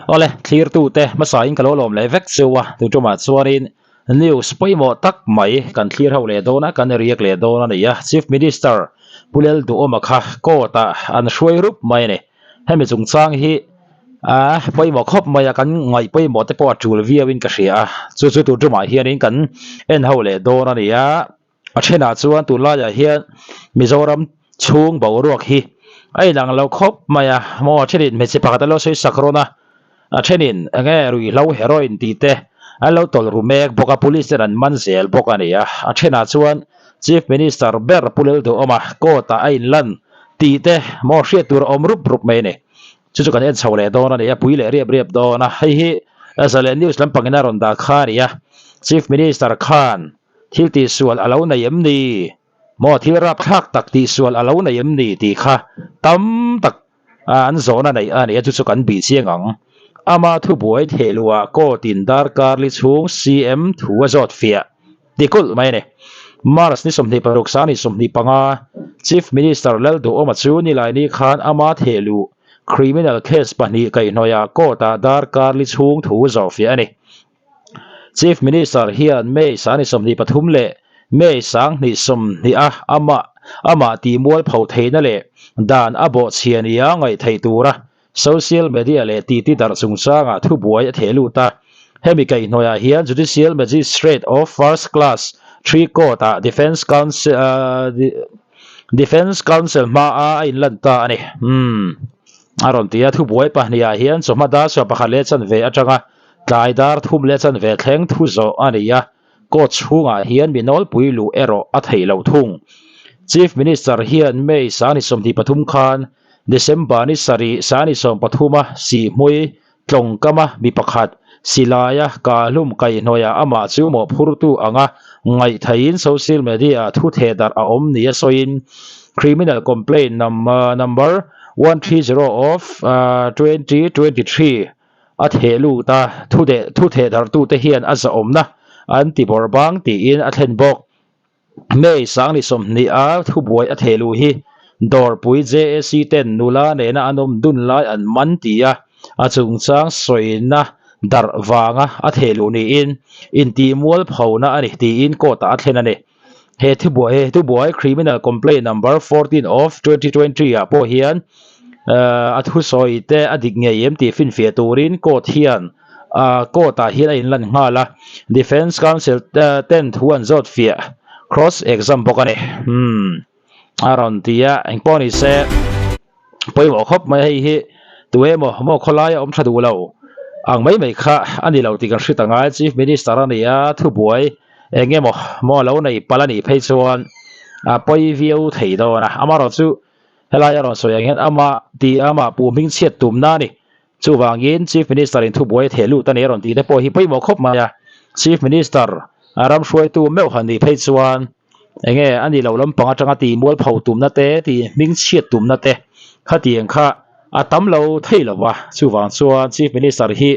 Awle, thlirtute hmasain ka lo lawm leh vek cheu a, tun tumah chuanin news pawimawh tak mai kan thlir ho leh dawn a, kan riak leh dawn a ni a, Chief Minister Pu Lalduhawma kha court ah an hruai rup mai a ni. Hemi chungchang hi a pawimawh khawp mai a, kan ngaih pawimawh te pawh a tul viauin ka hria a, chu chu tun tumah hianin kan en ho leh dawn a ni a. A thenah chuan tunlaiah hian Mizoram chhung boruak hi a inang lo khawp mai a, maw a thenin hmeichhe pakhat an lo sawi sak rawn a, a thenin eng nge ruihhlo heroin tih te an lo tawlh ru mek bawk a, police ten an man zel bawk a ni a, a thenah chuan Chief Minister ber Pu Lalduhawma court ah a inlan tih te maw hriat tur a awm rup rup mai a ni. Chu chu kan en chho leh dawn a ni a, pui leh riap riap dawn a, hei hi Zalen News lampangin a rawn dah kha a ni a, Chief Minister khan Thil tihsual a lo nei em ni? Maw thil rapthlak tak tihsual a lo nei em ni tih kha tam tak an zawhna neih a ni a, chu chu kan bih chiang ang. Ama thubuai thehluah court in darkar li chhung CM thu a zawt fiah ti kulh mai a ni. March ni 26 sang ni 25 Chief Minister Lalduhawma chu Nilaini khan ama thehluh criminal case pahnih kaihhnawihah court ah darkar li chhung thu zawh fiah a ni. Chief Minister hian May sangni 23 leh May sanghnih 20 a amah amah tihmual pho theihna leh dan a bawhchhia nia ngaih theih tura social media leh titi darh chungchangah thubuai a theh lut a. Hemi kaihhnawihah hian Judicial Magistrate of First Class Three Court-ah Defence Counsel Defence Counsel hmaah a inlan ta a ni. Umm. A rawn ti a, thubuai pahnihah hian chawhma dar chhuah pakhat leh chanve atanga Tlai dar thum leh chanve thleng thu zawh a ni a, court chhungah hian mi nawlpui luh erawh a theih loh thung. Chief Minister hian May sani 23 khan December ni sarih sani 13 a sihhmui tlawngkama mi pakhat silaia kahlum kaihhnawihah amah chu mawhphurtu anga ngaihtheiin social media-ah thu thehdarh a awm nia sawiin criminal complaint number 130 of 2023 a theh lut a, thu deh thu theh darhtute hian a zahawmna an ti bawrh bang tiin a thlen bawk. May sangni 20 a thubuai a theh luh hi Dawrpui JAC ten nula nena an awm dun lai an man ti a, a chungchang sawina darh vanga a theh luh niin intihmualphona a ni tiin court ah a thlen a ni. He thubuai he thubuai Criminal Complaint Number 14 of 2020 ah pawh hian a thusawi te a dik ngei em tih finfiah turin court hian court ah hian a inlan nghal a, Defence Counsel ten thu an zawt fiah cross exam bawk a ni. Umm a rawn ti a, engpawh ni se pawimawh khawp mai hei hi tu emaw maw khawlaia awm tha duh lo ang mai mai kha a ni lo tih kan hre ta ngai Chief Minister a ni a, thubuai eng emaw maw lo nei palh a nih phei chuan a pawi viau thei dawn a, amaherawhchu helai a rawn sawi ang hian amah tih amah puh hming chhiat tumna a ni. Chuvangin Chief Minister in thubuai a theh lut a ni a rawn tih te pawh hi pawimawh khawp mai a, Chief Minister ram hruaitu meuh han nih phei chuan enge a nih loh lampang atanga tih mualpho tumna te tih hming chhiat tumna te khatiang kha a tam lo thei lo va, chuvang chuan Chief Minister hi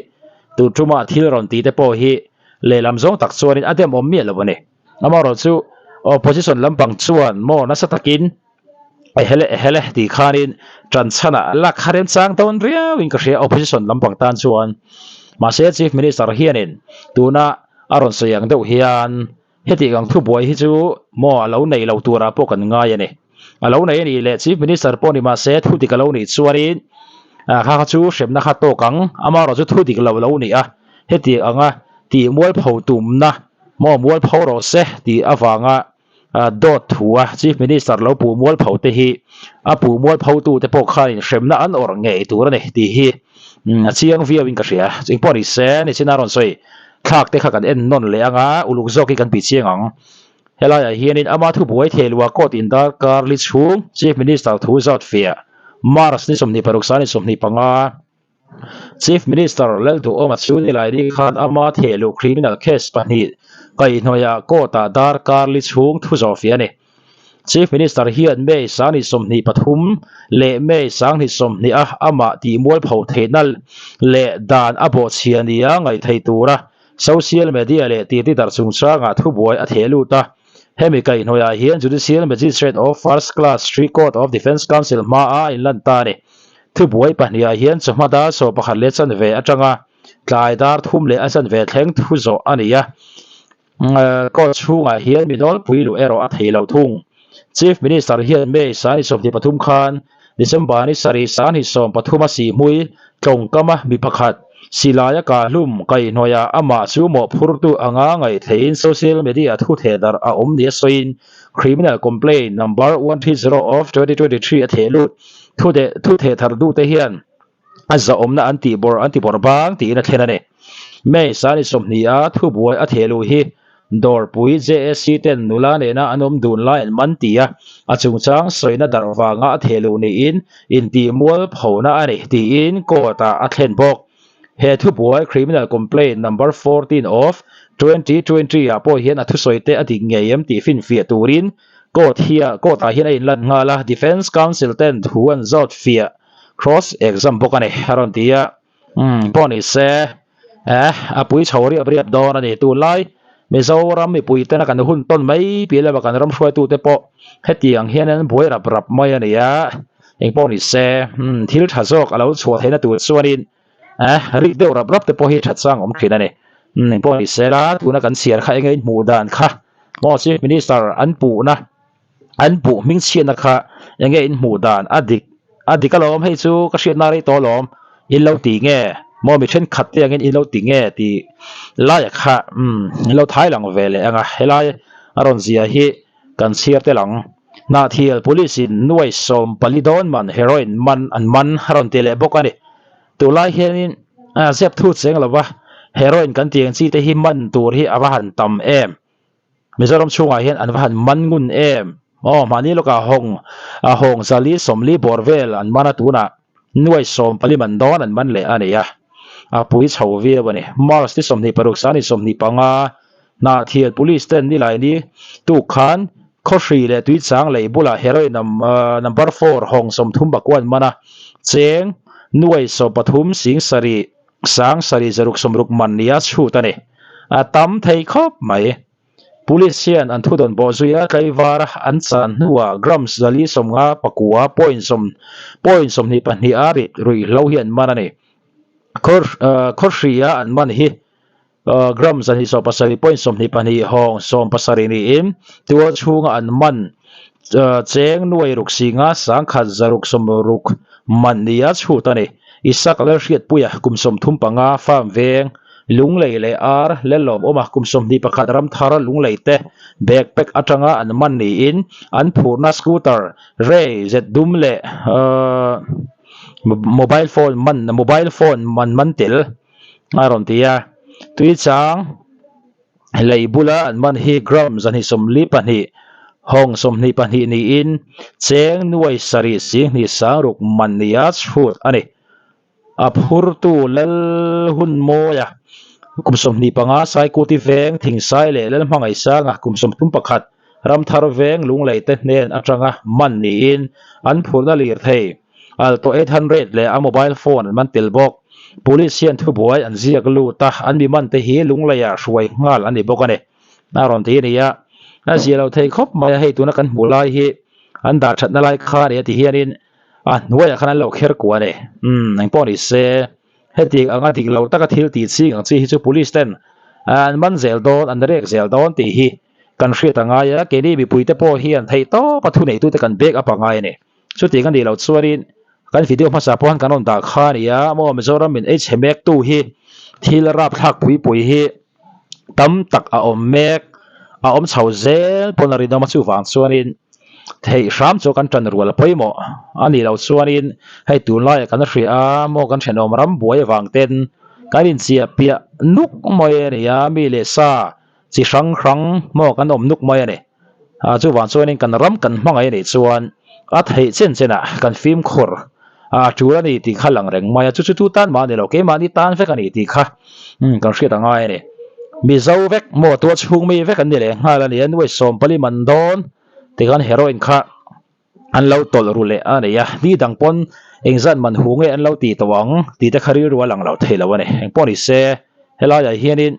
tun tuma thil rawn tih te pawh hi lehlam zawng tak chuanin a demawm miah lo a ni. Amaherawhchu opposition lampang chuan maw nasa takin Ehele ehele tih khanin tan chhanah lak kha remchang dawn riauin ka hria opposition lampang tan chuan. Mahse Chief Minister hianin tuna a rawn sawi ang deuh hian heti ang thubuai hi chu maw a lo nei lo turah pawh kan ngai a ni. A lo nei a nih leh Chief Minister pawh ni mahse thu dik a lo nih chuanin kha kha chu hremna kha tawk ang, amaherawh chu thu dik lo lo ni a, heti anga tih mualpho tumna maw mualpho rawh se tih avanga dawt thu a Chief Minister lo puh mualpho te hi a puh mualpho tu te pawh khanin hremna an awrh ngei tur a ni tih hi a chiang viau in ka hria. Engpawh ni se nichin a rawn sawi thlak te kha kan en nawn leh anga uluk zawk hi kan bih chiang ang. Helaiah hianin ama thubuai thei luah court in darkar li chhung Chief Minister thu zawt fiah March ni 26 sang ni 25 Chief Minister Lalduhawma chu Nilaini khan ama thehluh criminal case pahnih kaihhnawihah court-ah darkar li chhung thu zawh fiah a ni. Chief Minister hian May sangni 23 leh May sangni 20 a amah tihmualpho theihna leh dan a bawhchhia nia ngaih theih tura social media leh titi darh chungchangah thubuai a theh lut a. Hemi kaihhnawihah hian Judicial Magistrate of First Class Three Court of Defence Counsel hmaah a inlan ta a ni. Thubuai pahnihah hian chawhma dar 11 leh chanve atanga tlai dar thum leh a chanve thleng thu zawh a ni a. Court chhungah hian mi nawlpui luh erawh a thei lo thung. Chief Minister hian May 23 khan December ni sarih 23 a sihhmui tlawngkama mi pakhat silaia kahhlum kaihhnawihah amah chu mawhphurtu anga ngaihtheihin social media thu thehdarh a awm nia sawiin Criminal Complaint Number 130 of 2023 a theh lut. Thu thehthar duhte hian a zahawmna an tih bawrh an ti bawrh bang tiin a thlen a ni. May 20 a thubuai a theh luh hi Dawrpui JAC ten nula nena an awm dun lai an man ti a, a chungchang sawina darh vanga a theh luh niin intih mualphona a ni tiin court ah a thlen bawk. He thubuai Criminal Complaint Number 14 of 2020 ah pawh hian a thusawi te a dik ngei em tih finfiah turin court hian court ah hian a inlan nghal a, Defence Counsel ten thu an zawt fiah cross exam bawk a ni a rawn ti a. Umm pawh ni se eh a pui chho riap riap dawn a ni. Tunlai Mizoram mipui tena kan hun tawn mai piah lama kan ram hruaitute pawh hetiang hian an buai rap rap mai a ni a. Eng pawh ni se umm thil tha zawk a lo chhuah theihna tur chuanin eh rik deuh rap rap te pawh hi that chang awm thin a ni. Umm eng pawh ni se la tuna kan chhiar kha eng nge hmuh dan kha maw Chief Minister an puhna an puh hming chhiatna kha eng nge in hmuh dan a dik a dik alawm hei chu ka hriatna rei tawh alawm in lo ti nge maw mi thenkhat te angin in lo ti nge tih laia kha umm in lo thai lang ve leh ang a helai a rawn zia hi kan chhiar tel ang Hnahthial police in nuai 14 dawn man heroin man an man a rawn ti leh bawk a ni tunlai hianin zep thu cheng lova heroin kan tih ang chi te hi man tur hi a va han tam em. Mizoram chhungah hian an va han man ngun em? Aw, mahni lawkah hawng a hawng zali 40 bawr vel an man a, tunah nuai 14 man dawn an man leh a ni a, a pui chho viau a ni. March ni 26 sang ni 25 Hnahthial Police ten nilai ni tuk khan Khawhri leh Tuichang lei bulah heroin number four hawng 30 bakua an man a, cheng nuai 13 sing sarih sang sarih zaruk 60 man nia chhut a ni. A tam thei khawp mai. Police hian an thudawn bawh zui a, tlaivar an chan hnuah grams 450 point sawm point 22 a rit ruihhlo hi an man a ni. Khawr khawhria an man hi gram 270 point 22 hawng 70 niin tual chhunga an man cheng nuai ruk singa sangkhat zaruk 60 man nia chhut a ni. Isak Lalhriatpuia kum 35 farm veng Lunglei leh ar Lellawm awma kum 21 Ramthar Lunglei te backpack atanga an man niin an phurna scooter Ray zet dum leh mobile phone man mobile phone man man tel a rawn ti a. Tuichang lei bula an man hi gram 242 hawng 22 niin cheng nuai sarih 7 sangruk man nia chhut a ni. A phurtu Lal hun mawia kum 25 Saikuti veng Thingsai leh Lal Hmangaihsanga kum 31 Ramthar veng Lunglei te hnen atanga man niin an phurna lirthei Alto 800 leh a mobile phone an man tel bawk. Police hian thubuai an ziak lut a, an mi man te hi Lungleiah hruai nghal a ni bawk a ni. A rawn ti a ni a, a zia lo thei khawp mai a, hei tuna kan hmuh lai hi an dah thatna lai kha a ni a ti hianin a hnuaiah khan an lo kher kuah a ni. Umm engpawh ni se heti anga dik lo taka thil tih ching ang chi hi chu police ten an man zel dawn an rek zel dawn tih hi kan hriat a ngai a, keini mipuite pawh hian theih tawpa thuneitute kan bek up a ngai a ni. Chutiang a nih loh chuanin kan video hmasa pawh han kan rawn dah kha a ni a, maw Mizoram min ei chhe mek tu hi thil rapthlak pui pui hi tam tak a awm mek, a awm chho zel pawn a rinawm a chuvang chuanin theih hram chu kan tan rual pawimawh a nih loh chuanin hei tunlaiah kan hria a maw kan thenawm ram buai avang ten kan inchiah piah nuk mai a ni a, mi leh sa chi hrang hrang maw kan awm nuk mai a ni. A chuvang chuanin kan ram kan hmangaih a nih chuan a theih chen chenah kan fimkhur a tul a ni tih kha lang reng mai a, chu chu tu tan mah a ni lo, keimahni tan vek a ni tih kha kan hriat a ngai a ni. Mizo vek maw tua chhung mi vek an ni leh nghal a ni a, nuai 14 man dawn tikhan heroin kha an lo tawlh ru leh a ni a, ni dang pawn engzat man hu nge an lo tih tawh ang tih te kha rilru a lang lo thei lo a ni. Engpawh ni se helaiah hianin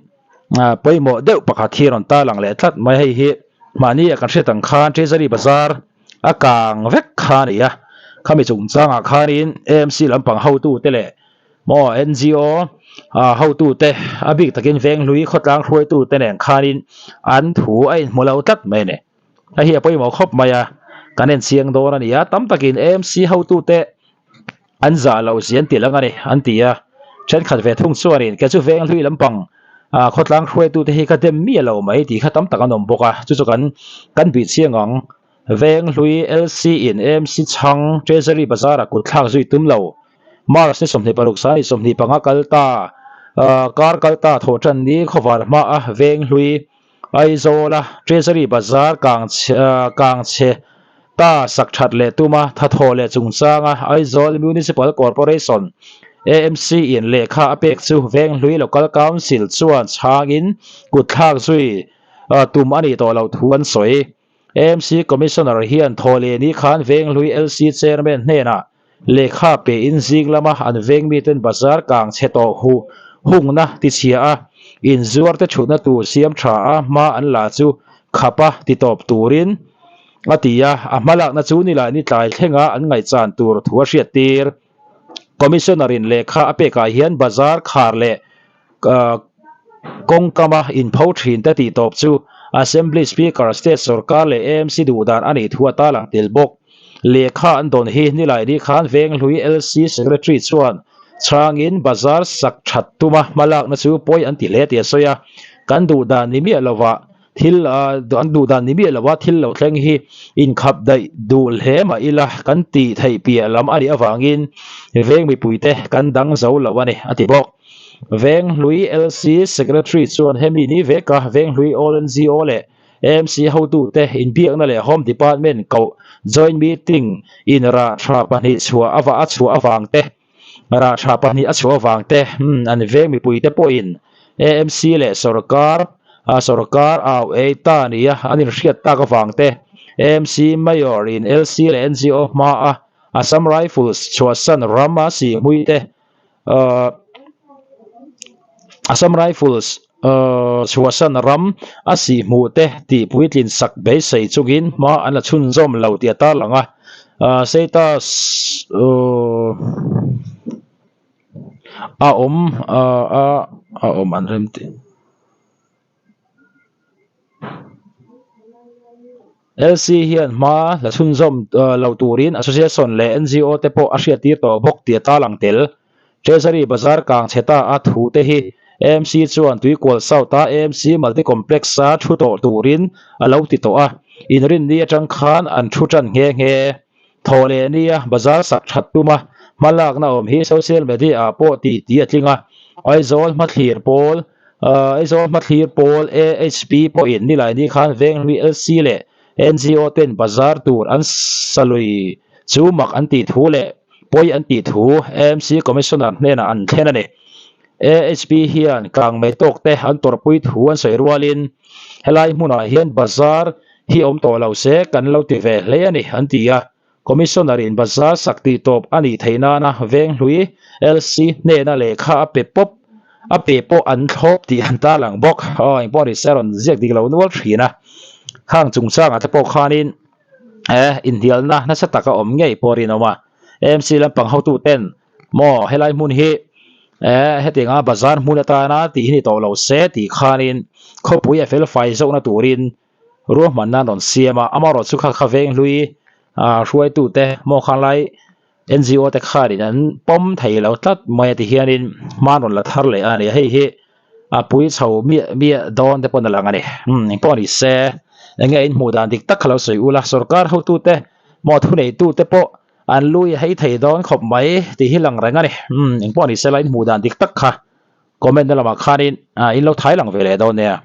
pawimawh deuh pakhat hi a rawn tar lang leh tlat mai, hei hi mahni ah kan hriat ang khan Treasury Bazar a kang vek kha a ni a. Khami chungchangah khanin AMC lampang hotute leh maw NGO hotute a bik takin Venghlui khawtlang hruaitute nen khanin an thu a inhmu lo tlat mai a ni. Hei hi a pawimawh khawp mai a, kan enchiang dawn a ni a, tam takin AMC hotute an zah loh zia an ti lang a ni an ti a, thenkhat ve thung chuanin kei chu Venghlui lampang khawtlang hruaitute hi ka dem miah lo mai tih kha tam tak an awm bawk a, chu chu kan kan bih chiang ang. Venghlui LC in AMC chhang Treasury Bazar ah kut thlak zui tum lo. March ni 26 sang ni 25 kal ta kar kal ta thawh tan ni khawvar hma a Venghlui Aizawl a Treasury Bazar kang kang chhe ta sak that leh tum a thathaw leh chungchang a Aizawl Municipal Corporation, AMC, in lehkha a pek chu Venghlui Local Council chuan chhangin kut thlak zui tum a nih tawh loh thu an sawi. AMC Commissioner hian thaw leh ni khan Venghlui LC Chairman hnenah lehkha pein zing lama an veng miten bazar kang chhe tawh huh hungna tichhia a, inzuar te thutna tur siam tha a hma an la chu khap a ti tawp turin a ti a, a hmalakna chu nilai ni tlai thlenga an ngaihchan tur thu a hriattir. Commissioner in lehkha a pekah hian bazar khar leh kawngkama inpho thin te tih tawp chu Assembly Speaker, State Sorkar leh AMC duh dan a nih thu a tarlang tel bawk. Lehkha an dawn hi nilai ni khan Venghlui LC Secretary chuan chhangin bazar sak that tuma hmalakna chu pawi an ti hle tih a sawi a, Kan duh dan ni miah lovah thil an duh dan ni miah lova thil lo thleng hi inkhap daih duh hle mah ila kan tih theih piah lam a nih avangin veng mipuite kan dang zo lo a ni, a ti bawk. Venghlui LC Secretary chuan hemi ni veka Venghlui All NGO leh AMC hotute inbiakna leh Home Department koh joint meeting in rah tha pahnih chhuah ava a chhuah avang te Rah tha pahnih a chhuah avang te an veng mipuite pawhin AMC leh sawrkar sawrkar au ei ta nia an inhriat tak avang te AMC Mayor in LC leh NGO hma a Assam Rifles chhuahsan ram a sihmui te Assam Rifles chhuahsan ram a sihhmuh te tih puitlin sak beisei chungin hma an la chhunzawm lo tih a tarlang a. Status a awm a awm an rem tih. LC hian hma la chhunzawm lo turin Association leh NGO te pawh a hriattir tawh bawk tih a tarlang tel. Treasury Bazar kang chhe ta a thu te hi AMC chuan Tuikual South a AMC Multi Complex a thu tawh turin a lo ti tawh a, inrinni atang khan an thu tan nghe nghe. Thaw leh nia bazar sak that tuma hmalakna awm hi social media ah pawh tih tih a tling a, Aizawl hmathlir pawl Aizawl hmathlir pawl AHP pawhin Nilaini khan Venghlui LC leh NGO ten bazar tur an sa lui chu mak an tih thu leh pawi an tih thu AMC Commissioner hnenah an thlen a ni. AHP hian kangmei tawk te an tawrhpui thu an sawi rualin helai hmunah hian bazar hi awm tawh lo se kan lo ti ve hle a ni an ti a. Commissioner in bazar sak tih tawp a nih theih nana Venghlui LC hnena lehkha a pe pawp a pe pawh an thlawp tih an tarlang bawk. Aw engpawh ni se a rawn ziak dik lo nual thin a. Khang chungchangah te pawh khanin eh inhnialna nasa taka awm ngei pawh a rinawm a. AMC lampang hotuten Maw helai hmun hi eh hetianga bazar hmun atana tih hi ni tawh lo se tih khanin khawpui a fel fai zawkna turin ruahmanna an rawn siam a, amaherawh chu kha kha venghlui ah hruaitute maw khanglai NGO te khanin an pawm thei lo tlat mai a ti hianin hma an rawn la thar leh a ni hei hi a pui chho miah miah dawn te pawh a lang a ni umm engpawh ni se enge inhmuh dan dik tak kha lo sawi ula sorkar hotute maw thuneitute pawh An lu i hei thei dawn khawp mai tih hi lang reng a ni. Umm engpawh ni sela in hmuh dan dik tak kha comment na lamah khanin in lo thai lang ve leh dawn nia.